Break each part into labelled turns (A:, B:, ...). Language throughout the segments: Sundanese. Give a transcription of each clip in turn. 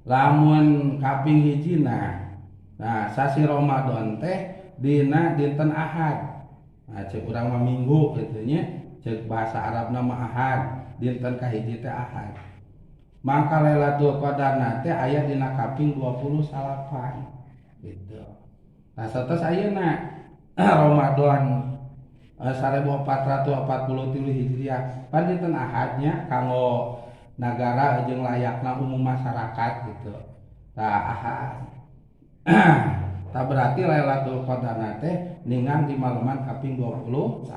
A: Lamun kaping hijina, nah, sasi Ramadan teh dina dinten Ahad. Nah, cek urang mah Minggu gitu nya, cek bahasa Arabna mah Ahad, dinten kahiji teh Ahad. Mangka Lailatul Qadar teh aya dina kaping 29 gitu. Nah, satos ayeuna Ramadan 1443 Hijriah pan dinten Ahadnya kanggo nagara jeung layakna umum masyarakat gitu. Tah, Ahad. Tah, berarti Lailatul Qadar teh ningang di maleman kaping 28.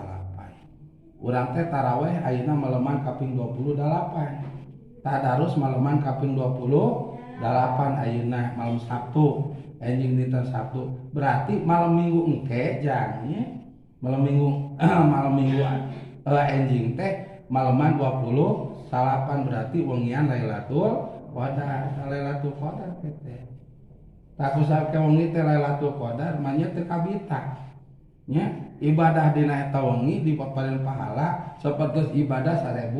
A: Urang teh taraweh ayeuna maleman kaping 28. Tadarus maleman kaping 28 ayeuna malam Sabtu, enjing dinten Sabtu. Berarti malam Minggu engke jang nya. Malam Minggu, malam Minggu enjing teh maleman 28, berarti wengian Lailatul Qadar. Lailatul Qadar teh. Tah, kusabab wengi teh Lailatul Qadar manya teu kabita. Nya, ibadah dina eta wengi dipaparin pahala sapertos ibadah 1000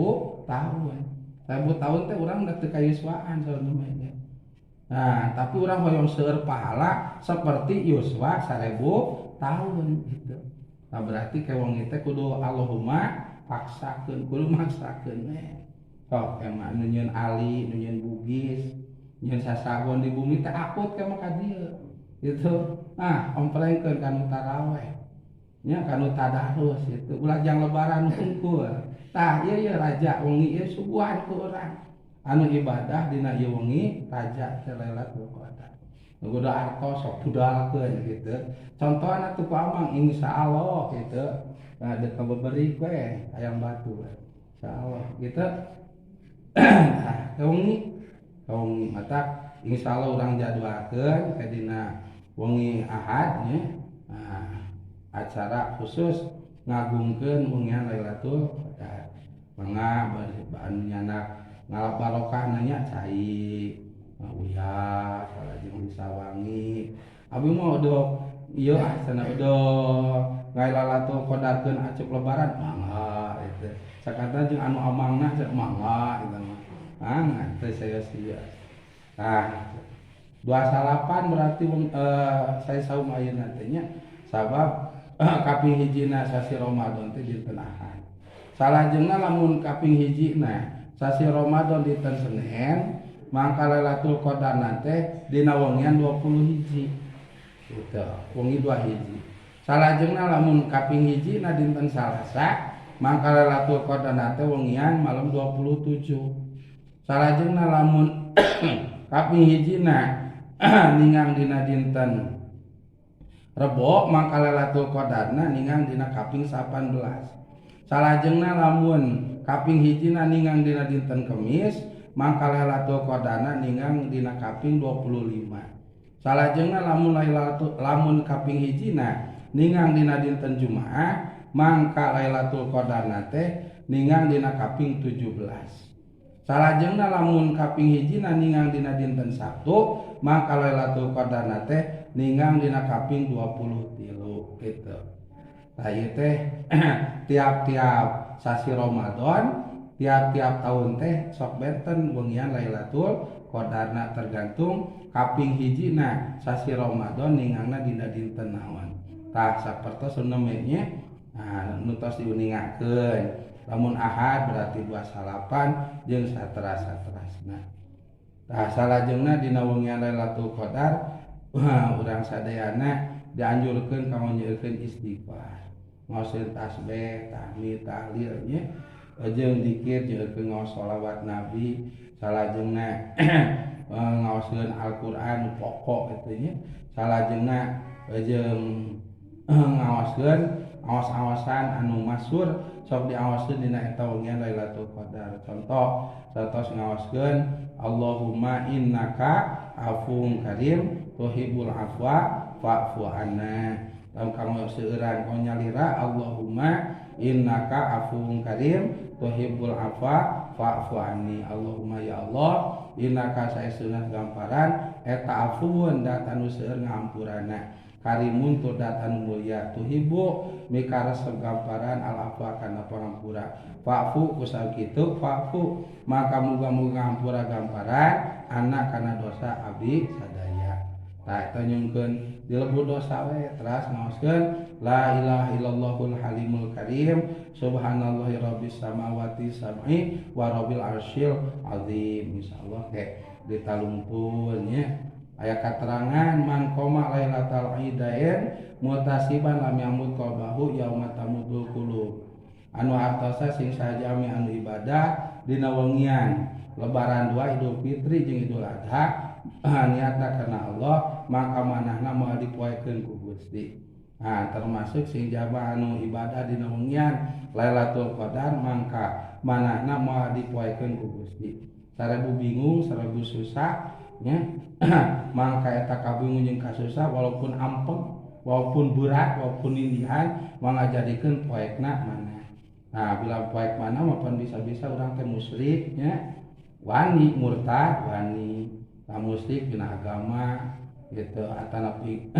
A: tahun. 1000 tahun teh urang udah teu kayuswaan saeuneuna. Nah, tapi urang hoyong seueur pahala seperti yuswa 1000 tahun gitu. Nah, berarti ke wengi teh kudu Allahumma paksakeun, kudu maksakeun we. Sok emang nu nyieun ali, nu nyieun bugis, nyieun sasagon di bumi teh akut ke mah ka dieu. Gitu. Nah, omprengkeun kanu taraweh. Nya, kanu tadarus itu ulah jang lebaran hungkul. Tah, ieu ieu raja wengi ieu suguhan ku urang. Anu ibadah dina ieu wengi raja teh Lailatul Qadar. Kudu artos sok budalkeun gitu. Contohna tuh ku amang insyaallah gitu. Nah, dek beberi we hayang batu. Insyaallah gitu. Nah, wengi wengi mata insyaallah urang jadwalkeun ke dina wengi Ahad nya. Nah, acara khusus ngagungkeun wengian Lailatul Qadar. Mangga anu nyandak ngalap barokah nanya cai uyah salajeng disawangi. Abi mah udah ieu ah cenah, udah Lailatul Qadarkeun acuk lebaran mangga gitu. Sakatana jeung anu amangna cenah mangga gitu mah. Mangga teu sia-sia. Nah, 29 berarti saya saum ayeuna teh nya, sabab kaping hijina sasi Ramadan teh dinten Ahad. Salajengna lamun kaping hijina sasi Ramadan dinten Senin, mangka Lailatul Qadar teh dina wengian 20 hiji. Gitu, wengi 2 hiji. Salajengna lamun kaping hijina dinten Salasa, mangka Lailatul Qadar teh wengian malam 27. Salajengna lamun kaping hijina ningang dina dinten Rebo, mangka Lailatul Qadarna ningang dina kaping 18. Salajengna lamun kaping hijina ningang dina dinten Kemis, mangka Lailatul Qadarna ningang dina kaping 25. Salajengna lamun Lailatul lamun kaping hijina ningang dina dinten Jumaah, mangka Lailatul Qadarna teh ningang dina kaping 17. Salajengna lamun kaping hijina ningang dina dinten Sabtu, maka Lailatul Qadarna teh ningang dina kaping 23 gitu. Tah, ieu teh tiap-tiap sasi Ramadan, tiap-tiap tahun teh sok benten wengian Lailatul Qadarna tergantung kaping hijina sasi Ramadan ningangna dina dinten naon. Tah, sapertos nya. Nah, nu tos diuningakeun. Lamun Ahad berarti 29 jeung sateras-saterasna. Tah, salajengna dina wengian Lailatul Qadar urang sadayana dianjurkeun kanggo nyeurkeun istighfar. Ngaoskeun tasbih, tahmid, tahlil nya, jeung zikir, nyeurkeun ngaos sholawat Nabi, salajengna ngaoskeun Al-Qur'an pokok kitu nya. Salajengna jeung ngaoskeun aos-aosan anu masyhur sok diaoskeun dina eta wengian Lailatul Qadar. Contoh satos ngaoskeun Allahumma innaka afuwun karim tuhibbul afwa fa'fu anna. Lamun kanggo seueuran kanggo nyalira Allahumma innaka afuwun karim tuhibbul afwa fa'fu anni. Allahumma ya Allah, innaka saestuna gamparan eta afuwun dat anu seueur ngahampurana. Karimun tur dat anu mulia, tuhibbu mikaresep gamparan al afwa kana pangampura. Fa'fu kusabab kitu fa'fu maka muga-muga ngampura gamparan anna kana dosa abdi sadaya. Tah, eta nyungkeun dilebur dosa we, teras ngaoskeun la ilaha illallahul halimul karim subhanallahi rabbis samawati sab'i wa rabbil arsyil azim. Insyaallah ge ditalungtun nya. Aya katerangan man qoma lailatal idain muhtasiban lam yamut qalbahu yauma tamutul qulub, anu hartosa sing sajami anu ibadah dina wengian lebaran dua, Idul Fitri jeung Idul Adha, niatna karena Allah, maka manahna moal dipoekeun ku Gusti. Nah, termasuk sing jaba anu ibadah dina wengian Lailatul Qadar, mangka manahna moal dipoekeun ku Gusti. 1000 bingung, 1000 susah nya, mangka eta kabingung jeung kasusah, walaupun ampeg, walaupun berat, walaupun nindihan, mangga jadikeun poekna mana. Nah, bila poek mana maupun bisa-bisa urang teh musyrik nya, wani murtad, wani tah musyrik dina agama gitu, atanapi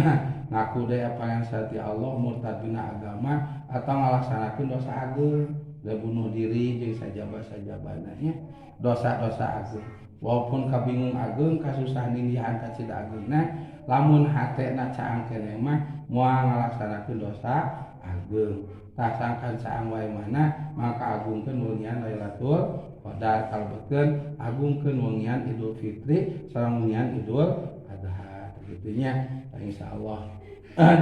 A: ngaku deh apa yang sati Allah, murtad dina agama, atau ngalaksanakeun dosa agung da bunuh diri jeung sajaba-sajabana nya, dosa-dosa agung. Walaupun kabingung agung, kasusahan nindihan kacida agungna, lamun hatena caang keneh mah moal ngalaksanakeun dosa agung. Tah, sangkan caang wae mana, maka agungkeun wengian Lailatul Qadar, kalebetkeun agungkeun wengian Idul Fitri sareng wengian Idul Adha kitu nya. Insyaallah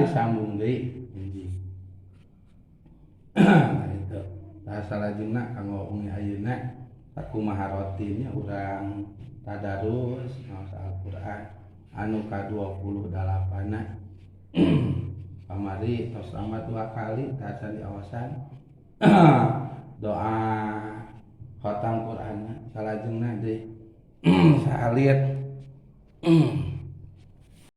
A: disambung deui enjing. Nah, itu. Tah, salajengna kanggo wengi ayeuna sakumaha rotinnya urang tadarus maos Al-Qur'an anu ka-28. Kamari tos tamat dua kali, tacan diawasan doa khatam Qur'an. Salajengna deui saalit.